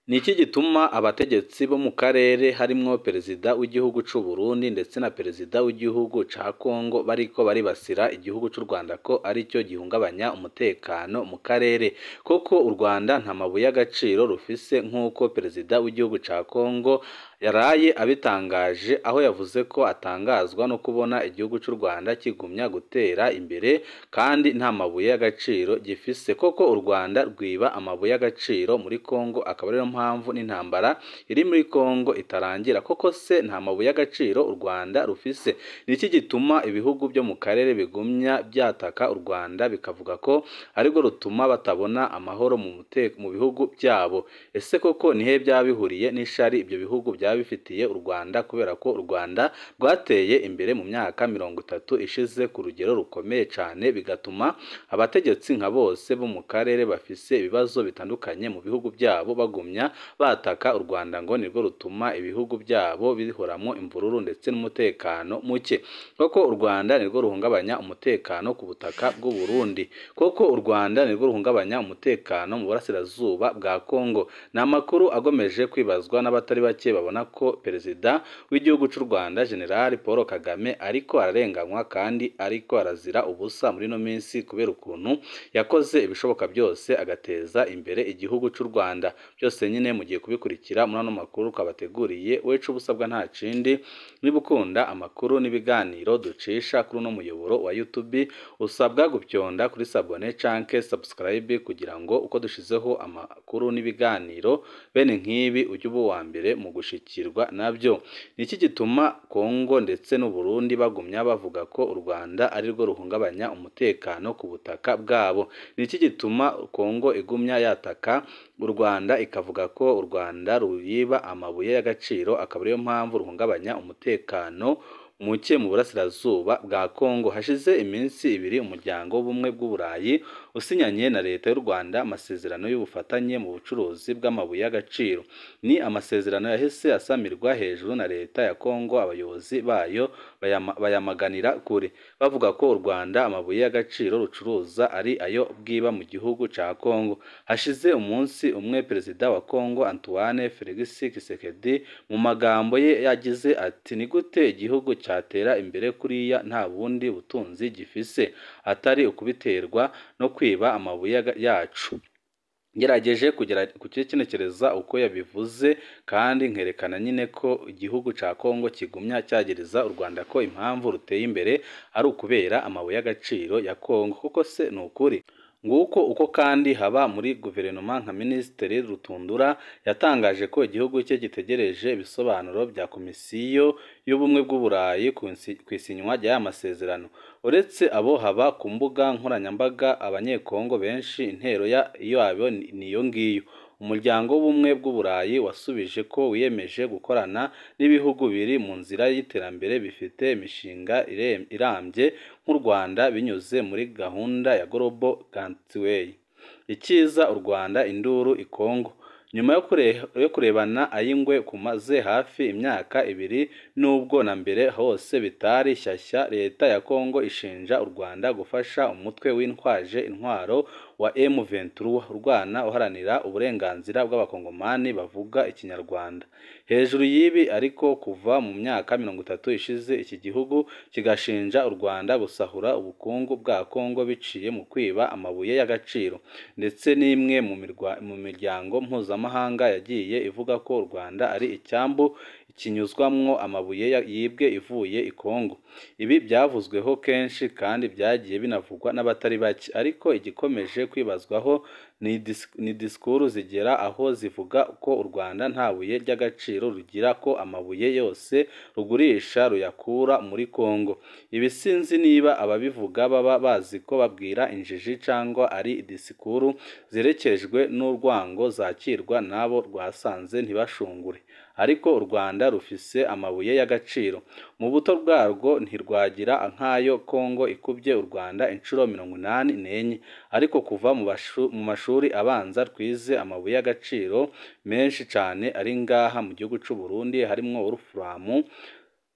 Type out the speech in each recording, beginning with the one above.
Ni iki gituma abategetsi bo mu karere harimwo perezida w'igihugu c'u Burundi ndetse na perezida w'igihugu ca Congo bariko baribasira igihugu c'u Rwanda ko aricyo gihungabanya umutekano mu karere? Koko u Rwanda nta mabuye y'agaciro rufise nk'uko perezida w'igihugu ca Congo yaraye abitangaje, aho yavuze ko atangazwa no kubona igihugu c'u Rwanda kigumya gutera imbere kandi nta mabuye y'agaciro gifise. Koko u Rwanda rwiba amabuye y'agaciro muri Congo, akaba ariyo mpamvu n'intambara iri muri Congo itarangira. Koko se nta mabuye y'agaciro u Rwanda rufise? Ni iki gituma ibihugu byo mu karere bigumya byataka u Rwanda bikavuga ko arirwo rutuma batabona amahoro mu bihugu byabo? Ese koko nihe byaba bihuriye n'ishari ibyo bihugu byaba bifitiye u Rwanda, kubera ko u Rwanda rwateye imbere mu myaka 30 ishize ku rugero rukomeye cyane, bigatuma abategetsi nka bose bo mu karere bafise ibibazo bitandukanye mu bihugu byabo bagumya bataka u Rwanda ngo nirwo rutuma ibihugu byabo bihoramo imvururu ndetse n'umutekano muke? Koko u Rwanda nirwo ruhungabanya umutekano ku butaka bw'u Burundi? Koko u Rwanda nirwo ruhungabanya umutekano mu burasirazuba bwa Congo? Ni amakuru agomeje kwibazwa n'abatari bake babona ko perezida w'igihugu cy'u Rwanda General Paul Kagame ariko ararenganywa kandi ariko arazira ubusa muri ino minsi, kubera ukuntu yakoze ibishoboka byose agateza imbere igihugu cy'u Rwanda. Byose nyine mugiye kubikurikira muri ano makuru kabateguriye. Wecu ubusabwa nta kindi, niba ukunda amakuru n'ibiganiro ducisha kuri uno muyoboro wa YouTube, usabwa gupyonda kuri sabone canke subscribe kugira ngo uko dushizeho amakuru n'ibiganiro bene nk'ibi ujye uba uwa mbere mu gushikirwa nabyo. Ni iki gituma Congo ndetse n'u Burundi bagumya bavuga ko u Rwanda arirwo ruhungabanya umutekano ku butaka bwabo? Ni iki gituma Congo igumya yataka u Rwanda ikavuga ko u Rwanda ruyiba amabuye y'agaciro, akaba ariyo mpamvu ruhungabanya umutekano muke mu burasirazuba bwa Congo? Hashize iminsi ibiri umuryango w'ubumwe bw'Uburayi usinyanye na leta y'u Rwanda amasezerano y'ubufatanye mu bucuruzi bw'amabuye y'agaciro. Ni amasezerano yahise asamirwa hejuru na leta ya Congo, abayobozi bayo bayamaganira kure, bavuga ko u Rwanda amabuye y'agaciro rucuruza ari ayo bwiba mu gihugu ca Congo. Hashize umunsi umwe perezida wa Congo Antoine Felix Tshisekedi mu magambo ye yagize ati: "Ni gute igihugu cyatera imbere kuriya nta bundi butunzi gifise atari ukubiterwa no kwiba amabuye yacu?" Ngerageje kukinekereza uko yabivuze kandi nkerekana nyine ko igihugu ca Congo kigumya cyagiriza u Rwanda ko impamvu ruteye imbere ari ukubera amabuye y'agaciro ya Congo. Kuko se ni ukuri? Nguko uko kandi haba muri guverinoma, nka Minisitiri Rutundura yatangaje ko igihugu cye gitegereje ibisobanuro bya Komisiyo y'Ubumwe bw'Uburayi ku isinywa ry'aya masezerano. Uretse abo haba ku mbuga nkoranyambaga, abanyekongo benshi intero yabo niyo ngiyo. Umuryango w'Ubumwe bw'Uburayi wasubije ko wiyemeje gukorana n'ibihugu biri mu nzira y'iterambere bifite imishinga irambye nk'u Rwanda binyuze muri gahunda ya Global Gateway. Ikiza u Rwanda induru i Congo. Nyuma yo kurebana ay'ingwe kumaze hafi imyaka ibiri, nubwo na mbere hose bitari shyashya, leta ya Congo ishinja u Rwanda gufasha umutwe witwaje intwaro wa M23 urwana uharanira uburenganzira bw'abakongomani bavuga Ikinyarwanda. Hejuru y'ibi ariko, kuva mu myaka 30 ishize iki gihugu kigashinja u Rwanda gusahura ubukungu bwa Congo biciye mu kwiba amabuye y'agaciro, ndetse n'imwe mu miryango mpuzamahanga yagiye ivuga ko u Rwanda ari icyambu kinyuzwamwo amabuye yibwe ivuye i Congo. Ibi byavuzweho kenshi kandi byagiye binavugwa n'abatari bake, ariko igikomeje kwibazwaho ni disikuru zigera aho zivuga ko u Rwanda nta buye ry'agaciro rugira, ko amabuye yose rugurisha ruyakura muri Congo. Ibi sinzi niba ababivuga baba bazi ko babwira injiji cyangwa ari disikuru zerekejwe n'urwango zakirwa n'abo rwasanze ntibashungure. Ariko u Rwanda rufise amabuye y'agaciro mu buto bwarwo ntirwagira nk'ayo Congo ikubye u Rwanda inshuro 84, ariko kuva mu mashuri abanza twize amabuye y'agaciro menshi cyane ari ngaha mu gihugu cy'u Burundi, harimwo urufuramu,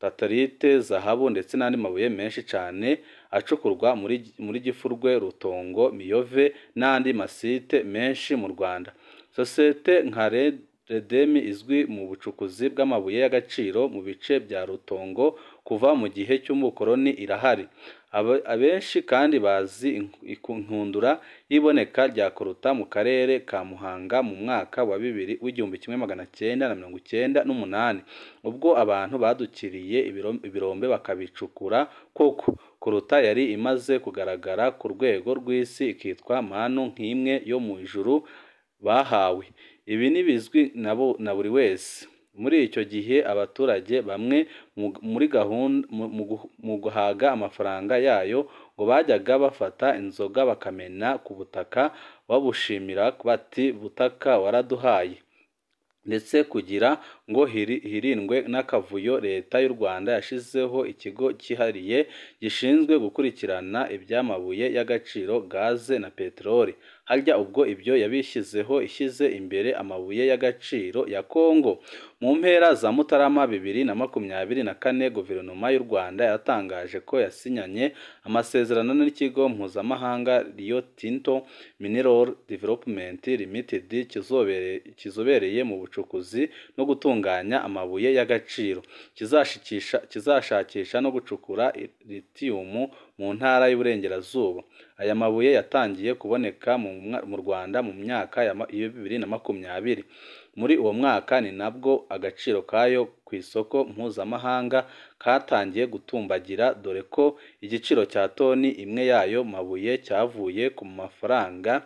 tatarite, zahabu ndetse n'andi mabuye menshi cyane acukurwa muri Gifurwe, Rutongo, Miyove n'andi masite menshi mu Rwanda. Sosiyete nka Redemi izwi mu bucukuzi bw'amabuye y'agaciro mu bice bya Rutongo kuva mu gihe cy'ubukoloni irahari. Abenshi kandi bazi inkundura y'iboneka rya koruta mu karere ka Muhanga mu mwaka wa 1998, ubwo abantu badukiriye ibirombe bakabicukura koko. Koruta yari imaze kugaragara ku rwego rw'isi ikitwa manu nk'imwe yo mu ijuru bahawe. Ibi ntibizwi na buri wese. Muri icyo gihe abaturage bamwe muri gahunda mu guhaga amafaranga yayo ngo bajyaga bafata inzoga bakamena ku butaka babushimira bati butaka waraduhaye. Ndetse kugira ngo hirindwe n'akavuyo, Leta y'u Rwanda yashizeho ikigo cyihariye gishinzwe gukurikirana iby'amabuye y'agaciro, gaze na peteroli. Harya ubwo ibyo yabishyizeho ishyize imbere amabuye y'agaciro ya Kongo. Mu mpera za Mutarama 2024, Guverinoma y'u Rwanda yatangaje ko yasinyanye amasezerano n'ikigo mpuzamahanga Rio Tinto Mineral Development Limited kizobereye mu bucukuzi no gutunganya amabuye y'agaciro, kizashakisha no gucukura lithium mu ntara y'Iburengerazuba. Aya mabuye yatangiye kuboneka mu Rwanda mu myaka ya 2020. Muri uwo mwaka ni nabwo agaciro kayo ku isoko mpuzamahanga katangiye gutumbagira, dore ko igiciro cya toni imwe y'ayo mabuye cyavuye ku mafaranga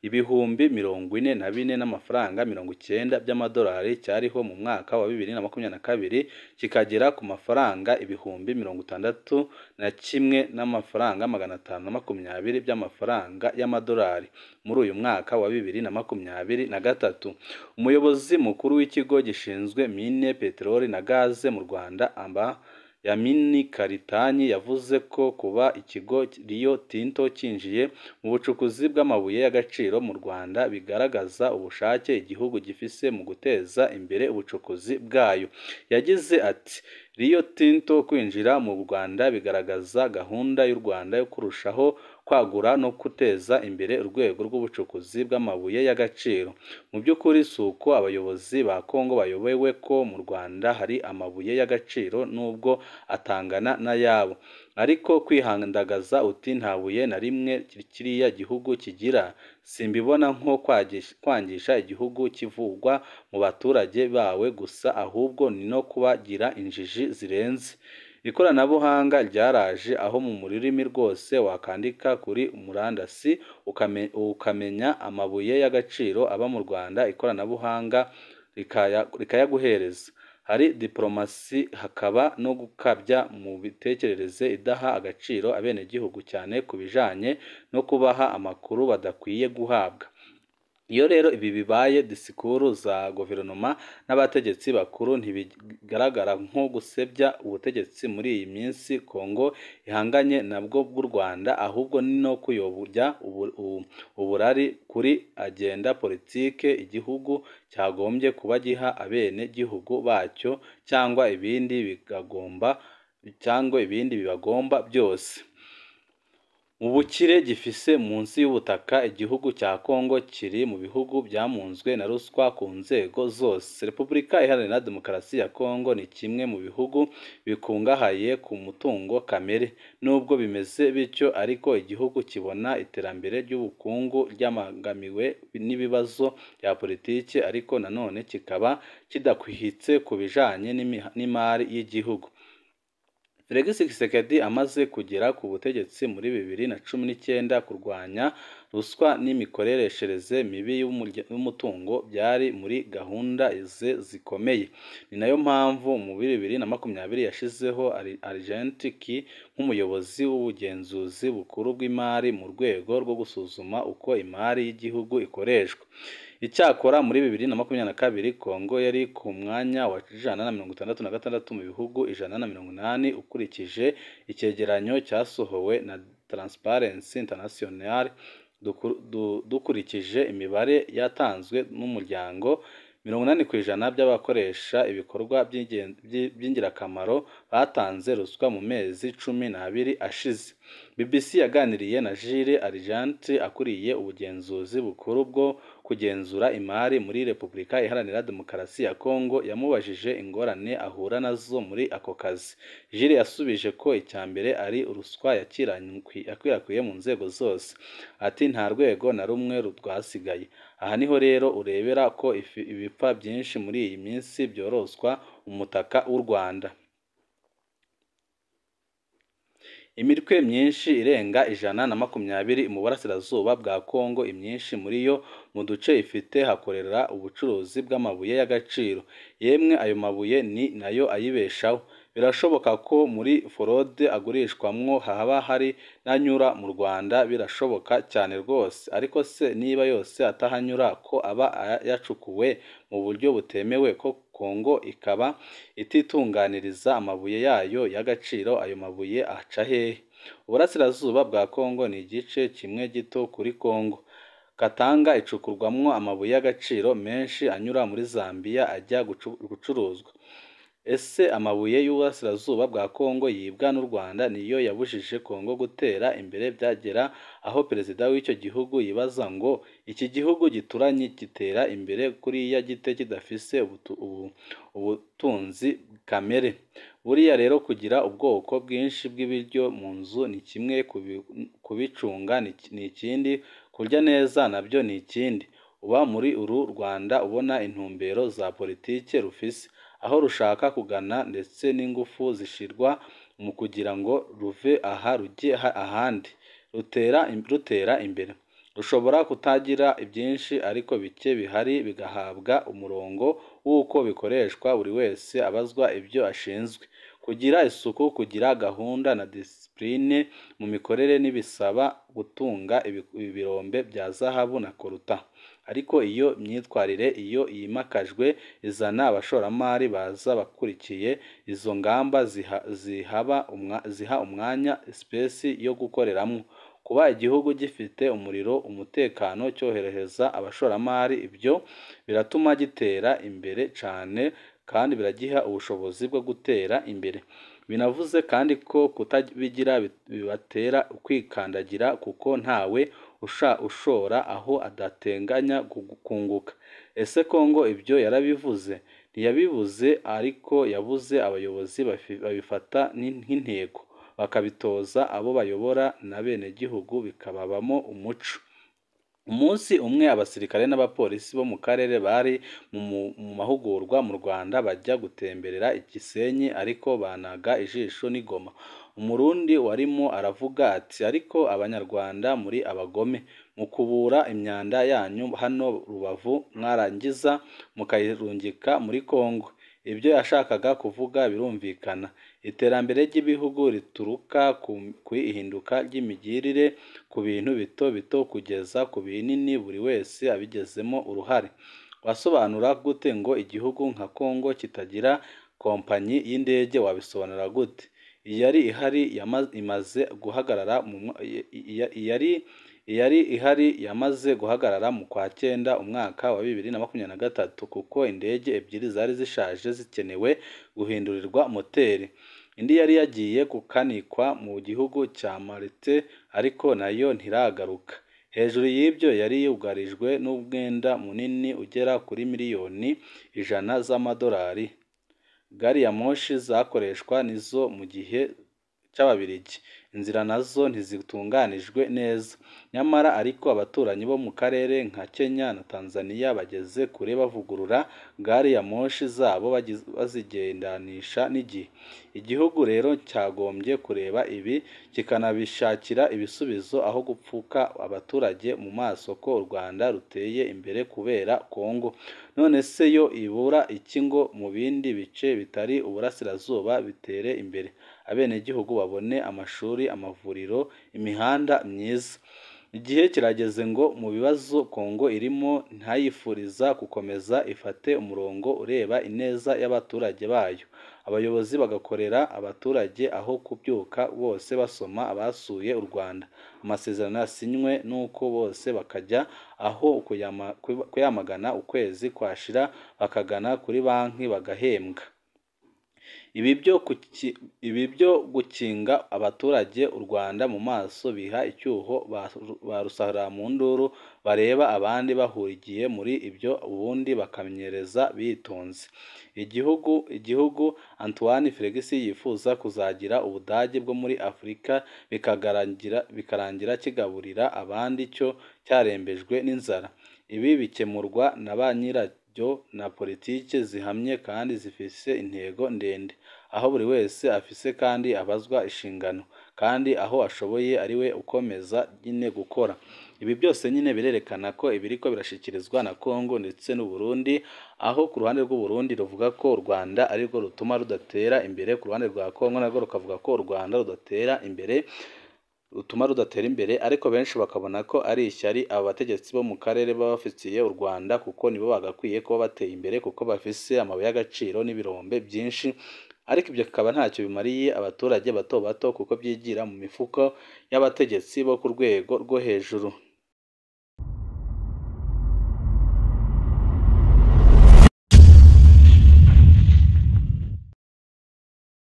44,090 n'amafaranga 90 by'amadolari cyariho mu mwaka wa 2022 kikagera ku mafaranga 61,520 n'amafaranga 520 by'amafaranga y'amadolari muri uyu mwaka wa 2023. Umuyobozi mukuru w'ikigo gishinzwe mine, peteroli na gaze mu Rwanda, Amb. Yamini Karitanyi, yavuze ko kuba ikigo Rio Tinto cyinjiye mu bucukuzi bw'amabuye y'agaciro mu Rwanda bigaragaza ubushake igihugu gifise mu guteza imbere ubucukuzi bwayo. Yagize ati Rio Tinto kwinjira mu Rwanda bigaragaza gahunda y'u Rwanda yo kurushaho kwagura no guteza imbere urwego rw'ubucukuzi bw'amabuye y'agaciro. Mu by'ukuri si uko abayobozi ba Kongo bayobewe ko mu Rwanda hari amabuye y'agaciro nubwo atangana n'ayabo, ariko kwihandagaza uti nta buye na rimwe kiriya gihugu kigira, simbibona nko kwangisha igihugu kivugwa mu baturage bawe gusa, ahubwo ni no kubagira injiji zirenze. Ikoranabuhanga ryaraje aho mu rurimi rwose wakandika kuri murandasi ukamenya amabuye y'agaciro aba mu Rwanda, ikoranabuhanga rikayaguhereza. Hari diplomasi hakaba no gukabya mu mitekerereze idaha agaciro abenegihugu cyane ku bijanye no kubaha amakuru badakwiye guhabwa. Iyo rero ibi bibaye, disikuru za guverinoma n'abategetsi bakuru ntibigaragara nko gusebya ubutegetsi muri iyi minsi Kongo ihanganye nabwo bw'u Rwanda, ahubwo ni no kuyobya uburari kuri agenda politike igihugu cyagombye kuba giha abene gihugu bacyo cyangwa ibindi bibagomba byose. Mu bukire gifise munsi y'ubutaka, igihugu cya Kongo kiri mu bihugu byamunzwe na ruswa ku nzego zose. Repubulika Iharanira Demokarasi ya Kongo ni kimwe mu bihugu bikungahaye ku mutungo kamere. Nubwo bimeze bityo ariko, igihugu kibona iterambere ry'ubukungu ryabangamiwe n'ibibazo bya politiki, ariko nanone kikaba kidakwihitse ku bijanye n'imari y'igihugu. Felix Tshisekedi amaze kugera ku butegetsi muri 2019, kurwanya ruswa n'imikoreshereze mibi y'umutungo byari muri gahunda ze zikomeye. Ni nayo mpamvu mu 2020 yashizeho Argent Ki nk'umuyobozi w'ubugenzuzi bukuru bw'imari mu rwego rwo gusuzuma uko imari y'igihugu ikoreshwa. Icyakora muri 2022 Kongo yari ku mwanya wa 166 mu bihugu 180 ukurikije icyegeranyo cyasohowe na Transparency International. Dukurikije imibare yatanzwe n'umuryango 80% by'abakoresha ibikorwa by'ingirakamaro batanze ruswa mu mezi 12 ashize. BBC yaganiriye na Jules Argent akuriye ubugenzuzi bukuru bwo kugenzura imari muri Repubulika Iharanira Demokarasi ya Kongo, yamubajije ingorane ahura nazo muri ako kazi. Jules yasubije ko icya mbere ari ruswa yakwirakwiye mu nzego zose. Ati nta rwego na rumwe rwasigaye. Aha niho rero urebera ko ibipfa byinshi muri iyi minsi byoroswa umutaka w'u Rwanda. Imitwe myinshi irenga 120 mu burasirazuba bwa Kongo, imyinshi muri yo mu duce ifite hakorera ubucuruzi bw'amabuye y'agaciro. Yemwe ayo mabuye ni nayo ayibeshaho. Birashoboka ko muri forode agurishwamwo haba hari n'anyura mu Rwanda, birashoboka cyane rwose. Ariko se niba yose atahanyura, ko aba yacukuwe mu buryo butemewe, ko Kongo ikaba ititunganiriza amabuye yayo y'agaciro, ayo mabuye aca hehe? Uburasirazuba bwa Kongo ni igice kimwe gito kuri Kongo. Katanga icukurwamwo amabuye y'agaciro menshi anyura muri Zambia ajya gucuruzwa. Ese amabuye y'uburasirazuba bwa Kongo yibwa n'u Rwanda niyo yabujije Kongo gutera imbere, byagera aho perezida w'icyo gihugu yibaza ngo iki gihugu gituranye gitera imbere kuriya gite kidafise ubutunzi kamere? Buriya rero kugira ubwoko bwinshi bw'ibiryo mu nzu ni kimwe, kubicunga ni ikindi, kurya neza nabyo ni ikindi. Uba muri uru Rwanda ubona intumbero za politike rufise, aho rushaka kugana ndetse n'ingufu zishirwa mu kugira ngo ruve aha rujye ahandi, rutera imbere. Rushobora kutagira byinshi ariko bike bihari bigahabwa umurongo w'uko bikoreshwa, buri wese abazwa ibyo ashinzwe. Kugira isuku, kugira gahunda na disipurine mu mikorere ntibisaba gutunga ibirombe bya zahabu na koruta. Ariko iyo myitwarire iyo yimakajwe izana abashoramari baza bakurikiye izo ngamba, ziha umwanya sipesi yo gukoreramo. Kuba igihugu gifite umuriro, umutekano, cyohereza abashoramari, ibyo biratuma gitera imbere cyane kandi biragiha ubushobozi bwo gutera imbere. Binavuze kandi ko kutabigira bibatera kwikandagira, kuko ntawe ushora aho adateganya kunguka. Ese Kongo ibyo yarabivuze? Ntiyabibuze, ariko yabuze abayobozi babifata nk'intego, bakabitoza abo bayobora n'abenegihugu bikababamo umuco. Umunsi umwe abasirikare n'abapolisi bo mu karere bari mu mahugurwa mu Rwanda bajya gutemberera i Gisenyi, ariko banaga ijisho n'i Goma. Umurundi warimo aravuga ati ariko Abanyarwanda muri abagome, mukubura imyanda yanyu hano Rubavu mwarangiza mukayirungika muri Kongo. Ibyo yashakaga kuvuga birumvikana. Iterambere ry'ibihugu rituruka ku ihinduka ry'imigirire ku bintu bito bito kugeza ku binini, buri wese abigizemo uruhare. Wasobanura gute ngo igihugu nka Kongo kitagira kompanyi y'indege? Wabisobanura gute? Iyari ihari imaze guhagarara iyari ihari yamaze guhagarara mu kwa 9 umwaka wa 2023, kuko indege ebyiri zari zishaje zikenewe guhindurirwa moteri. Indi yari yagiye gukanikwa mu gihugu cya Malte ariko nayo ntiragaruka. Hejuru y'ibyo yari yugarijwe n'umwenda munini ugera kuri miliyoni 100 z'amadolari. Gari ya moshi zakoreshwa nizo mu gihe cy'Ababiligi, inzira nazo ntizitunganijwe neza. Nyamara ariko abaturanyi bo mu karere nka Kenya na Tanzania bageze kure bavugurura gari ya moshi zabo bazigendanisha n'igihe. Igihugu rero cyagombye kureba ibi kikanabishakira ibisubizo, aho gupfuka abaturage mu maso ko u Rwanda ruteye imbere kubera Kongo. None se yo ibura iki ngo mu bindi bice bitari uburasirazuba bitere imbere, abenegihugu babone amashuri, amavuriro, imihanda myiza? Igihe kirageze ngo mu bibazo Kongo irimo ntayifuriza gukomeza ifate umurongo ureba ineza y'abaturage bayo, abayobozi bagakorera abaturage aho kubyuka bose basoma abasuye u Rwanda, amasezerano yasinywe nuko bose bakajya aho kuyamagana, ukwezi kwashira bakagana kuri banki bagahembwa. Ibi byo gukinga abaturage u Rwanda mu maso biha icyuho ba rusahura-mu-nduru bareba abandi bahurigiye muri ibyo ubundi bakamenyereza bitonze. Igihugu Antoine Felix yifuza kuzagira Ubudage bwo muri Afurika bikarangira kigaburira abandi cyo cyarembejwe n'inzara. Ibi bikemurwa na ba nyirabyo na politiki zihamye kandi zifise intego ndende, aho buri wese afise kandi abazwa inshingano, kandi aho ashoboye ariwe ukomeza nyine gukora. Ibi byose nyine birerekana ko ibiriko birashikirizwa na Kongo ndetse n'u Burundi, aho ku ruhande rw'u Burundi ruvuga ko u Rwanda arirwo rutuma rudatera imbere, ku ruhande rwa Kongo narwo rukavuga ko u Rwanda rudatera imbere rutuma rudatera imbere, ariko benshi bakabona ko ari ishyari aba bategetsi bo mu karere baba bafitiye u Rwanda, kuko nibo bagakwiye kuba bateye imbere kuko bafise amabuye y'agaciro n'ibirombe byinshi, ariko ibyo bikaba ntacyo bimariye abaturage bato bato kuko byigira mu mifuko y'abategetsi bo ku rwego rwo hejuru.